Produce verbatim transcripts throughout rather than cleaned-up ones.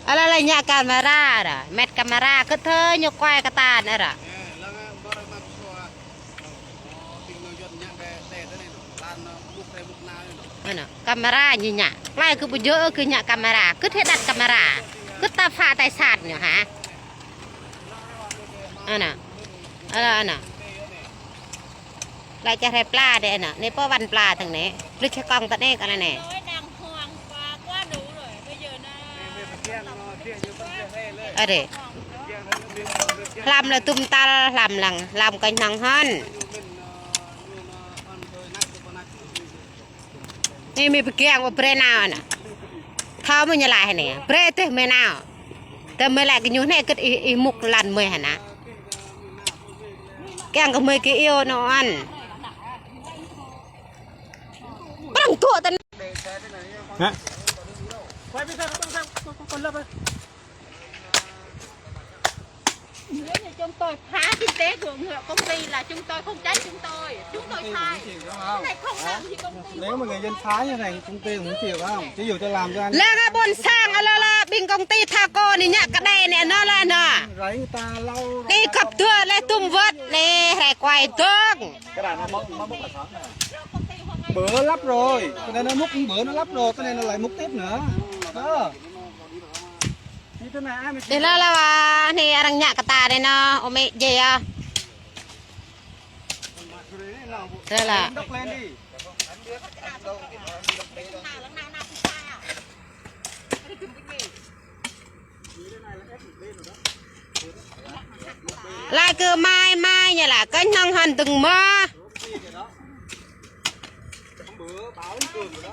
Ala la ñă kamera ra, met kamera kơ thơ ñu kuai kơ tan ra. Ană, kamera ñu ñă. Plai kơ ƀu djơ̆ kơ ñă kamera. Kơ thê đặt kamera. Kơ ta phá tài sản ñu hă. Ană. Ala ană. Lai čah rai pla đe ană. Anai pô wăn pla thăng anai. Plư čah kông tơ anai kơ ană anai. Ade. Hlăm la tum tal, hlăm lăng, hlăm kơ hnong hon. Anai mơi pơkiăng ƀu brơi nao ană. Thâo mơi ñu laĭ anai. Brơi teh mơi nao. Tơ mơi laĭ kơ ñu anai kơ ih, ih mŭk lăn mơi ană. Kiăng kơ mơi kơ iâu nao ăn. Prăng tuă tơ anai. Hả? Nếu như chúng tôi phá kinh tế của ngựa công ty là chúng tôi không trách chúng tôi. Chúng tôi sai. Cái này không làm gì công ty. Nếu mà người dân phá như này, công ty cũng chịu phải không? Ví dụ tôi làm cho anh. Lăng ƀôn sang, ala la, ƀing công ty Thaco anai ñă kơ đe anai, ană la ană. Rảy người ta lâu rồi. Anai khŏp tơlơi tum wơ̆t anai, rai kuai tơ̆ng. Cái này nó mốc, nó mốc là sao? Bữa lắp rồi, cái này nó múc bữa nó lắp rồi, cái này nó lại múc tiếp nữa. Đó. Ih, la la wa, anai arăng ñă kơ ta anai nă, ômĕ jĕ yơh. Tơ la. Lai kơ mai, mai ñu la kơ hnong hon tơ̆ng mơ̆. Hôm bữa báo lên trường rồi đó.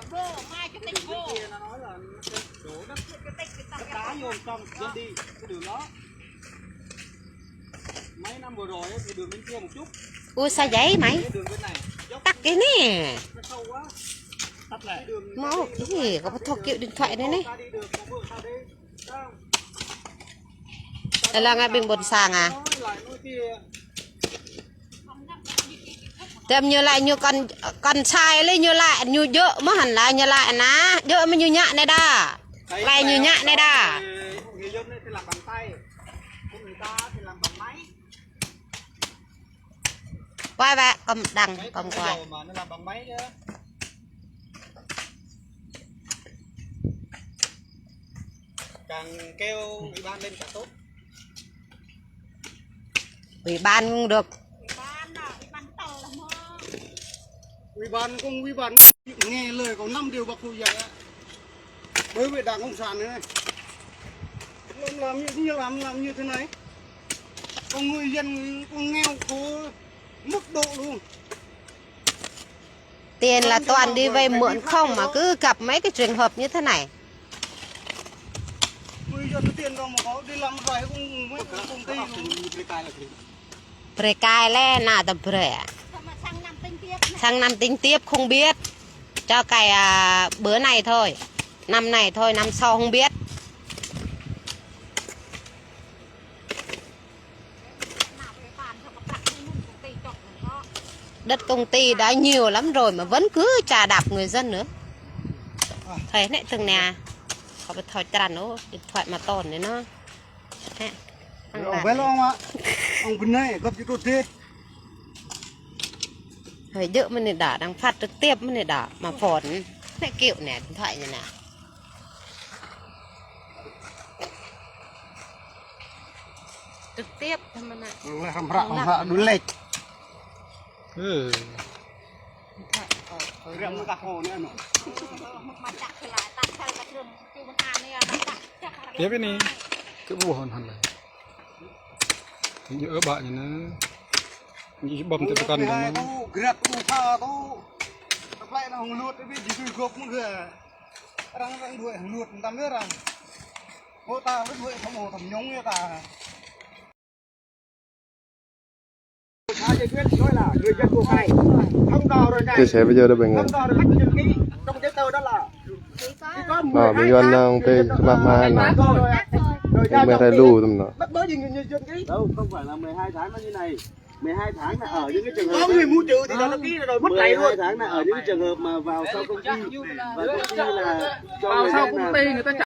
Hôm kia nó nói là nó sẽ đổ đất, đất đá nhôm trong dân đi cái đường đó. Mấy năm vừa rồi ấy, thì đường bên kia một chút. Ủa sao vậy mày? Cái đường bên này dốc. Tắt cái nè. Nó sâu quá. Tắt lại. Cái đường. Mau, cái gì? Có phải thọc kiểu điện thoại này này. Ta đi được, ta mượn ta đi. Ê, lăng ƀing ƀôn sang à. Tơm ñu laĭ ñu kăn, kăn sai lĕ ñu laĭ ñu djơ̆ mơ̆ hăn laĭ ñu laĭ ană, djơ̆ mơ̆ ñu ñă anai đa. Laĭ ñu ñă anai đa. Người dân thì làm bằng tay, còn người ta thì làm bằng máy. Quay vậy, kơ̆m đăng, kơ̆m quay. Bây giờ mà nó làm bằng máy chứ. Càng kêu ủy ban lên càng tốt. Ủy ban cũng được. Ủy ban à, ủy ban tàu là mơ. Ủy ban cũng ủy ban nghe lời có năm điều bác Hồ dạy ạ. Đối với Đảng Cộng sản này này. Làm, làm như, như làm, làm như thế này. Con người dân cũng nghèo khổ mức độ luôn. Tiền là toàn đi vay mượn không mà cứ gặp mấy cái trường hợp như thế này. Người dân tiền đâu mà có đi làm rải cũng mấy công ty luôn. Brơi kai lĕ, ană ta brơi. Sang năm tính tiếp không biết. Cho cày, à, bữa này thôi. Năm này thôi, năm sau không biết. Đất công ty đã nhiều lắm rồi mà vẫn cứ chà đạp người dân nữa. Thầy nãy từng nè, có phải thổi tràn ố, điện thoại mà tồn đấy nó. Hĕ, ông bé lo ông ạ. Ông bên này, gấp chữ đột thế. Hơi dữ mà này đã, đang phát trực tiếp mà này đã, mà phone. Nãy kiểu nè, điện thoại này nè. Trực tiếp thôi mà nè. Hăm hră, hăm hră, đuôi lệch. Ừ. Điện thoại, ờ, ờ. Tiếp ini, kơ ƀuh hăn hăn lĕ. Ñu ơ ƀă ñu nă. Ñu băm tơ pơkăn dong. Grab tu pha tu. Tơplai nă hŏng lut, ƀu djơ̆ tui gŏp mơ̆n gơ̆. Arăng, arăng đuaĭ hŏng lut, tăm yơh arăng. Hŏ ta, lut đuaĭ thăm hŏ thăm nhŏng yơh ta. Chia sẻ video đó bạn ơi. Mà mình còn đang tê, mà, mà, mà. Mình mới thấy lu tụm nó. Đâu, không phải là mười hai tháng nó như này. Mười hai tháng là ở những cái trường hợp. Có người mua trừ thì nó ký rồi, mất mười hai tháng là ở những cái trường hợp mà vào sau công ty. Và công ty là cho người ta